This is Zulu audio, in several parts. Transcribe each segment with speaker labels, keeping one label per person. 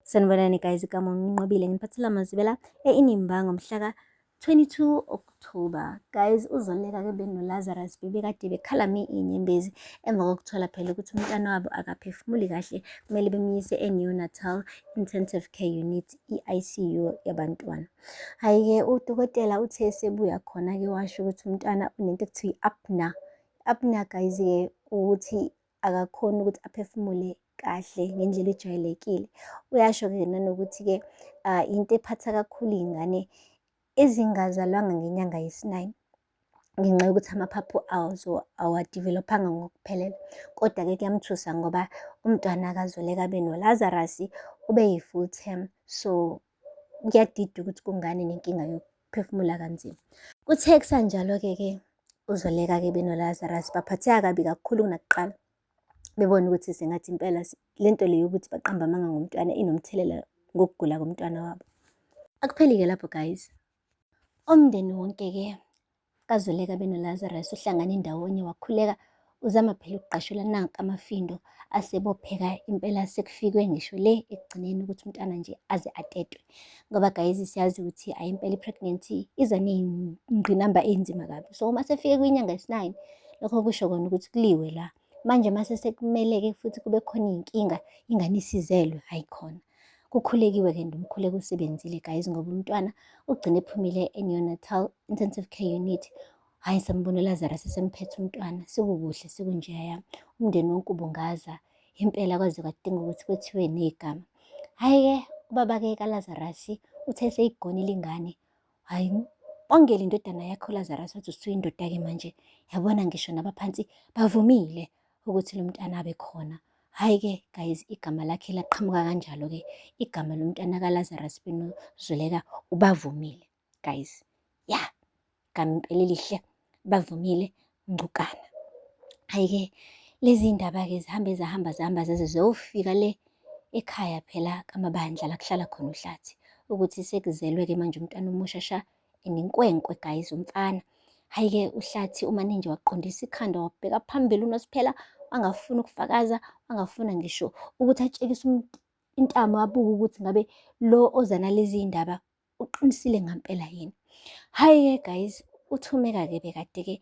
Speaker 1: Sanibonani guys, igama nginqobile nginiphathela amazibela e-Inimba ngomhlaka 22 October. Guys, uZoleka-ke benoLazarus bebekade bekhala mi iy'nyembezi emva kokuthola phela ukuthi umntwana wabo akaphefumuli kahle, kumele bemyise e-Neonatal Intensive Care Unit, i-ICU yabantwana. Hhayi-ke udokotela uthe esebuya khona-ke washo ukuthi umntwana unento ekuthiwa i-apnea. I-apnea guys-ke ukuthi akakhoni ukuthi aphefumule kahle ngendlela ejwayelekile. Uyasho-ke nanokuthi-ke into ephatha kakhulu iy'ngane ezingazalwanga ngenyanga yesi-9 ngenxa yokuthi amaphaphu azo awa-develop-anga ngokuphelele. Kodwa-ke kuyamthusa ngoba umntwana kaZoleka benoLazarus ube yi-full term, so kuyadida ukuthi kungani nenkinga yokuphefumula kanzima. Kuthe kusanjalo-ke ke uZoleka-ke benoLazarus baphatheka kabi kakhulu kunakuqala, bebona ukuthi sengathi impela lento le yokuthi baqambe amanga ngomntwana inomthelela ngokugula komntwana wabo. Akupheli-ke lapho guys, umndeni wonke-ke kaZoleka benoLazarus uhlangane ndawonye wakhuleka uzama phela ukugqashula nanka amafindo asebopheka impela sekufikwe ngisho le ekugcineni ukuthi umntwana nje aze atetwe. Ngoba guys siyazi ukuthi ayi impela i-pregnancy iza ney'ngqinamba ey'nzima kabi. So uma sefike kwinyanga yesi-9 lokho kusho kona ukuthi kuliwe la. Manje mase sekumele-ke futhi kube khona iy'nkinga ingane isizelwe, hhayi khona. Kukhulekiwe-ke and umkhuleko usebenzile guys ngoba umntwana ugcine ephumile e-neonatal intensive care unit. Hhayi sambona uLazarus esemphethe umntwana, sekukuhle sekunjeyaya. Umndeni wonke ubungaza impela kwaze kwadinga ukuthi kwethiwe negama. Hhayi-ke ubaba-ke kaLazarus uthe seyigonile ingane, hhayi ongele indodana yakho uLazarus wathi usuyindoda-ke manje. Yabona ngisho nabaphansi bavumile ukuthi lo mntwana abe khona. Hhayi-ke guys, igama lakhe laqhamuka kanjalo-ke, igama lomntwana kaLazarus benoZoleka ubavumile guys. Ya, igama impela elihle, bavumile Ngcukana. Hhayi-ke lezi ndaba-ke zihambe zahamba zahamba zaze ziyofika le ekhaya phela kaMabandla la kuhlala khona uHlathi, ukuthi sekuzelwe-ke manje umntwana omusha sha nenkwenkwe guys, umfana. Hhayi-ke uHlathi umane nje waqondisa ikhanda wabheka phambili uNosiphela, wangafuna ukufakaza, wangafuna ngisho ukuthi atshekise intamo abuke ukuthi ngabe lo oza nalezi ndaba uqinisile ngampela yini. Hhayi-ke guys, uThumeka-ke bekade-ke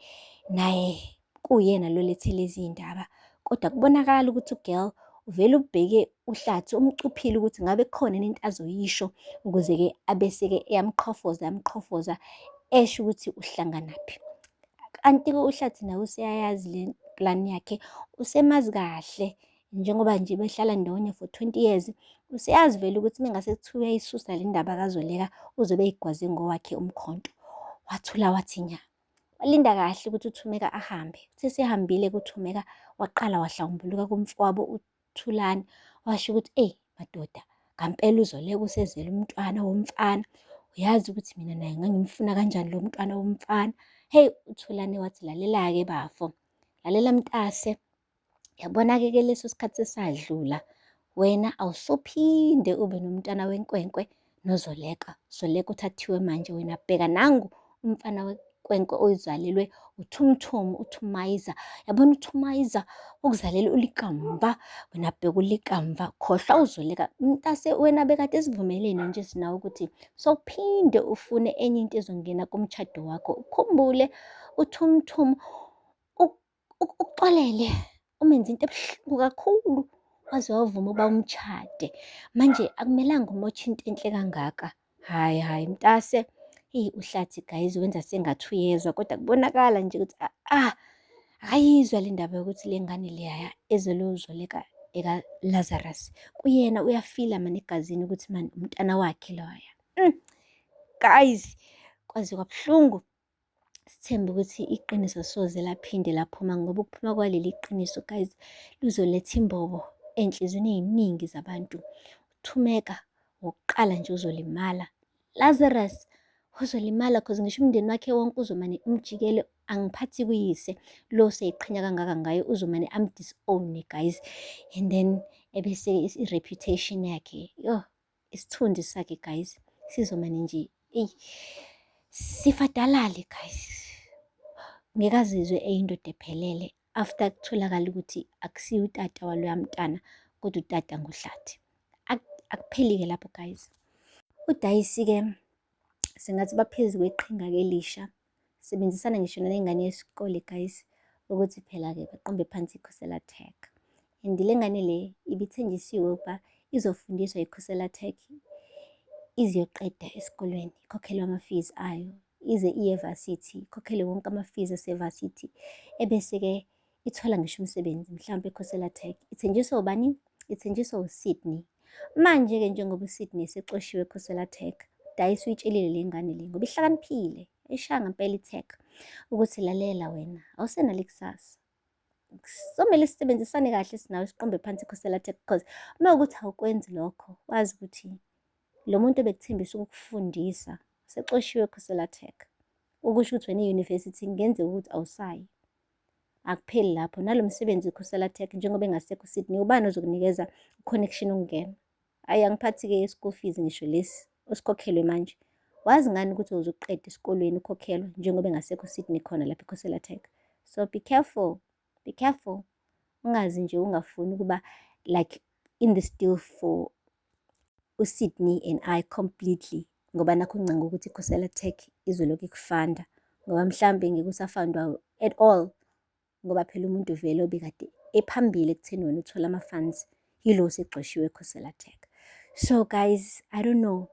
Speaker 1: naye kuyena lo lethe lezi ndaba, kodwa kubonakala ukuthi u-girl uvele ubheke uHlathi umcuphile ukuthi ngabe kukhona into azoyisho ukuze-ke abese-ke eyamqhofoza yamqhofoza esho ukuthi uhlanganaphi. Kanti-ke uHlathi nawe useyayazi le plan yakhe, usemazi kahle njengoba nje behlala ndawonye for 20 years, useyazi vele ukuthi mengase kuthiwa uyayisusa le ndaba kaZoleka uzobe eyigwaze ngowakhe umkhonto. Wathula wathi nya. Walinda kahle ukuthi uThumeka ahambe. Uthe esehambile kuThumeka waqala wahlambuluka kumfowabo uThulani, washo ukuthi eyi madoda, ngampela uZoleka usezele umntwana womfana. Uyazi ukuthi mina naye ngangimfuna kanjani lo mntwana womfana. Hey, uThulani wathi lalela-ke bafo, lalela mntase, yabona-ke ke leso sikhathi sesadlula, wena awusophinde ube nomntwana wenkwenkwe noZoleka. Zoleka uthathiwe manje, wena bheka nangu umfana wenkwenkwe oyizalelwe uThumthumu, uThumayiza. Yabona uThumayiza ukuzalela uLikamva, wena bheka uLikamva, khohlwa uZoleka. Mntase wena bekade sivumelene nje sinawe ukuthi sowuphinde ufune enye into ezongena kumshado wakho. Ukhumbule uThumthumu ukuxolele umenze into ebuhlungu kakhulu waze wavuma ukuba umtshade. Manje akumelanga umoshe into enhle kangaka. Hhayi hhayi mntase, eyi uHlathi guys wenza sengathi uyezwa kodwa kubonakala nje ukuthi akayizwa le ndaba yokuthi le ngane leyaya ezelwe uZoleka eka-Lazarus. Kuyena uyafila mani egazini ukuthi mani umntana wakhe loya. Guys, kwaze kwabuhlungu. Sithembe ukuthi iqiniso soze laphinde laphuma ngoba ukuphuma kwaleli qiniso guys luzoletha imbobo ey'nhliziyweni ey'ningi zabantu. Uthumeka wokuqala nje uzolimala. Lazarus uzolimala cause ngisho umndeni wakhe wonke uzomane umjikele, angiphathi kuyise lo oseyiqhenya kangaka ngaye uzomane am-disown-e guys. And then ebese i-reputation yakhe, yoh, isithunzi sakhe guys sizomane nje eyi sifadalale guys. Ngeke azizwe eyindoda ephelele after kutholakala ukuthi akusiye utata waloya mntana kodwa utata nguHlathi. Akupheli-ke lapho guys. UDayisi-ke sengathi baphezu kweqhinga-ke elisha. Sebenzisana ngisho nalengane yesikole guys, ukuthi phela-ke baqombe phansi iKhosela Tech. And le ngane le ibithenjisiwe ukuba izofundiswa iKhosela Tech iziyoqeda esikolweni, ikhokhelwe ama-fees ayo, ize iye evasithi, ikhokhelwe wonke ama-fees asevasithi, ebese-ke ithola ngisho umsebenzi mhlawumpe eKhosela Tech. Ithenjiswa ubani? Ithenjiswa uSydney. Manje-ke njengoba uSydney esexoshiwe eKhosela Tech, Dayisi uyitshelile le ngane le ngoba ihlakaniphile, ishaya ngempela i-tech, ukuthi lalela wena, awusenalo ikusasa. Somele sisebenzisane kahle sinawe siqombe phansi iKhosela Tech, because uma ukuthi awukwenzi lokho, wazi ukuthi lo muntu obekuthembisa ukukufundisa sexoshiwe eKhosela Tech. Okusho ukuthi wena e-university kungenzeka ukuthi awusayi. Akupheli lapho, nalo msebenzi iKhosela Tech njengoba engasekho uSydney, ubani ozokunikeza i-connection ukungena? Hhayi, angiphathi-ke i-school fees ngisho lesi osikhokhelwe manje. Wazi ngani ukuthi uzoqeda esikolweni ukhokhelwa njengoba engasekho uSydney khona lapha eKhosela Tech. So be careful, be careful. Ungazi nje ungafuni ukuba like in this deal for uSydney and I completely, ngoba nakho ngincanga ukuthi iKhosela Tech izolokhu ikufanda, ngoba mhlambe ngeke usafandwa at all, ngoba phela umuntu vele obekade ephambili ekutheni wena uthola ama-funds yilo osegxoshiwe eKhosela Tech. So guys, I don't know,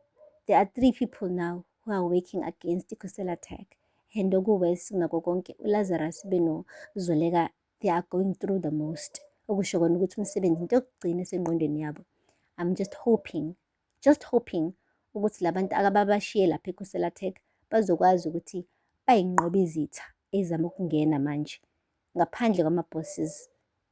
Speaker 1: there are three people now who are working against iKhosela Tech, and oku-worse kunako konke, uLazarus benoZoleka, they are going through the most. Okusho kona ukuthi umsebenzi into yokugcina esengqondweni yabo. I'm just hoping, just hoping ukuthi labantu akababashiye lapha eKhosela Tech bazokwazi ukuthi bayinqobe izitha ezizama ukungena manje ngaphandle kwama-bosses,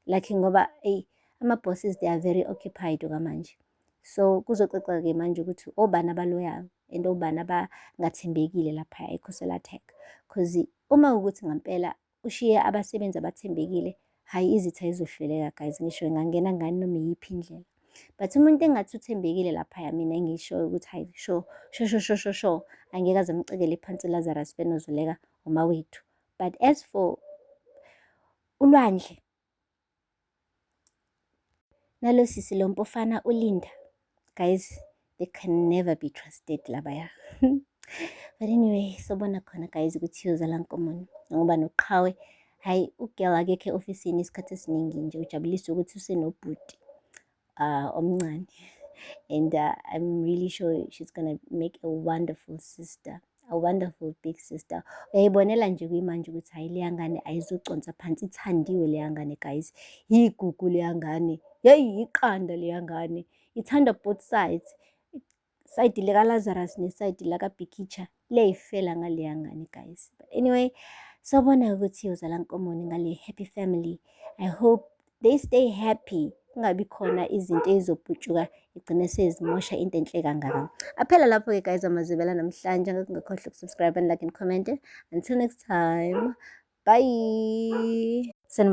Speaker 1: like ngoba eyi, ama-bosses, they are very occupied okwamanje. So kuzocaca-ke manje ukuthi obani aba-loyal and obani abangathembekile lapha eKhosela Tech, cause uma ukuthi ngampela ushiye abasebenzi abathembekile, hhayi, izitha izohluleka guys, ngisho ingangena ngani noma iyiphi indlela. But umuntu engathi uthembekile laphaya, mina engishoyo ukuthi hhayi, sure sure sure sure sure sure angeke aze amcekele phansi uLazarus benoZoleka, uMawethu. But as for uLwandle nalo sisi lo mpofana uLinda, guys, they can never be trusted labaya. But anyway, sobona khona guys ukuthi iyozala nkomoni, ngoba noqhawe, hhayi, u-girl akekho e-ofisini isikhathi esiningi nje, ujabulisa ukuthi usenobhuti omncane, and I'm really sure she's gonna make a wonderful sister, a wonderful big sister. Uyayibonela nje kuyimanje ukuthi hhayi, leya ngane ayizuconsa phansi, ithandiwe leya ngane guys, igugu leya ngane, yeyi, iqanda leya ngane, ithanda both sides, side lika-Lazarus ne-side lakaBhikicha, liyayifela ngaleya ngane guys. But anyway, sobona ukuthi iyozala nkomoni ngale happy family. I hope they stay happy, kungabi khona izinto ey'zoputshuka igcine sezimosha into enhle kangaka. Aphela lapho-ke guys amazwibela namhlanje. Ngakungakhohlwa uku-subscribe and like and comment. Until next time, bye. Sanibona.